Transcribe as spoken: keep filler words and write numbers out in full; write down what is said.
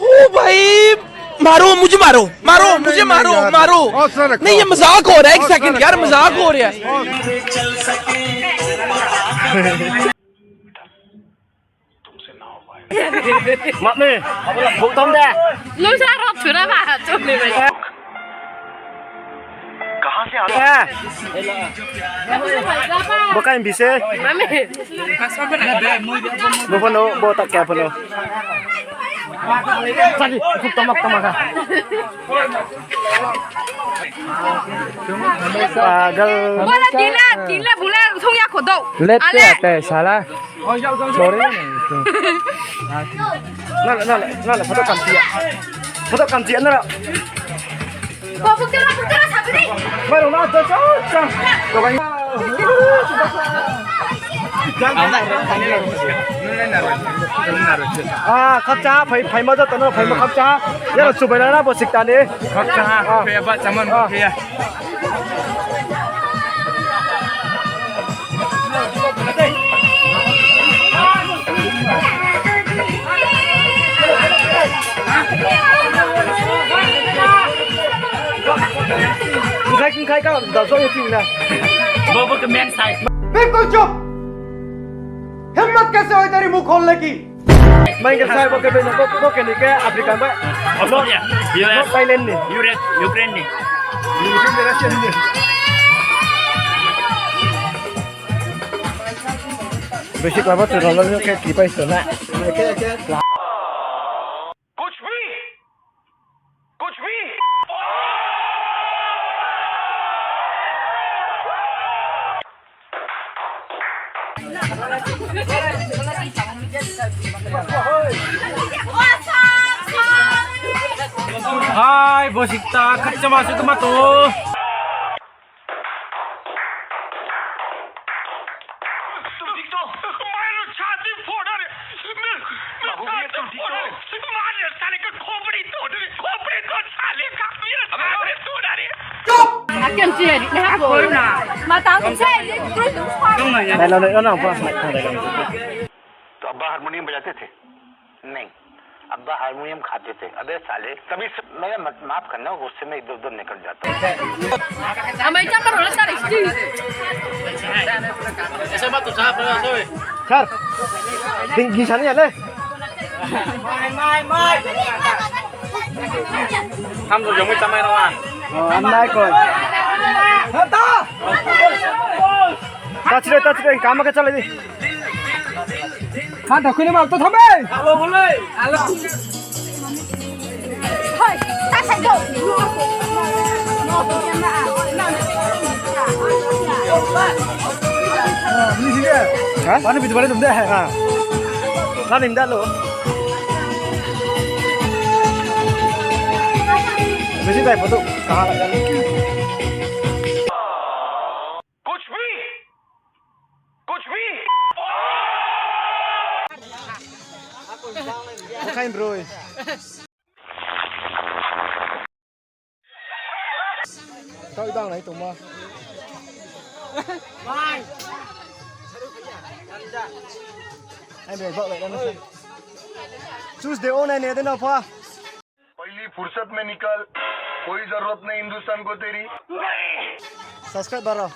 ओ भाई, मारो, मुझे मारो, मारो, मुझे मारो, मारो। नहीं, ये मजाक हो रहा है, एक सेकंड यार, मजाक हो रहा है। Mak ni, buk tom de. Lu sa rok sura ba, chum ni bai. Kahan se aa? Eh. Bo kain bise. Mami. Bo phono, bo tak kya phono. Tadi, buk tom, tom ka. Pagal. Bola gila, gila bula song ya khodo. Let te ate sala. Sorry. Nala, nala, nala, photo kamchi ya. Photo kamchi ya, nala. Babu, kira, kira, sabi ni. Baru na, to, to, to. To, bai. Ah, khakcha, phai, phai ma joto no, phai ma khakcha. Yaro chubai na, bo sikta ni. Khakcha, ah, phai ba, chaman, ah, phai ya. Khai, khai ka, da so ye ting na. Bo, bo ke men sai. बिल्कुल चुप! हिम्मत कैसे हुई तेरी मुंह खोलने की? Main ke sai bo ke beno, bo, bo ke ni ke Africa ba. Australia, U S, Thailand ni. Ure-, Ukraine ni. Besi kabo tu rolo ni ke tripai sona. कुछ भी, कुछ भी। Hai, bo sikta, khakchangma se tma tong. तुम ठीक तो? मैं तो छाती फोड़ रहे। मैं, मैं बाबू भैया, छाती तुम ठीक फोड़ तो? रहे। मार दे साले का, खोपड़ी तोड़ दे, खोपड़ी तोड़ साले का, मेरा अबे साले तोड़ रहे। चुप! Dai lo, dai lo, nang pa, mic thang dai lo. तो अब्बा हारमोनियम बजाते थे? नहीं, अब्बा हारमोनियम खाते थे। अबे साले, तभी से, मैं, मत, माफ करना, गुस्से में इधर उधर निकल जाता हूँ। Amai chapar hola tari sti. Sir, ding, ding sana ya le. Tham do jomoi chamai rao a. Oh, amnai ko. Tachire, tachire, kama ke chalai di. Khan thakhui ni mal to thambe. Alo, alo. Hoi, ta sai do. Ha? Manu bidu bale tum de. Ha. Nani mda lo. Besi dai photo. Kaha la jani. कुछ भी, कुछ भी। Khain broi. Tau dang nai tongma. Ai broi bak lai na. Choose the own and then apa? पहली फुर्सत में निकल, कोई जरूरत नहीं हिंदुस्तान को तेरी। Subscribe baro.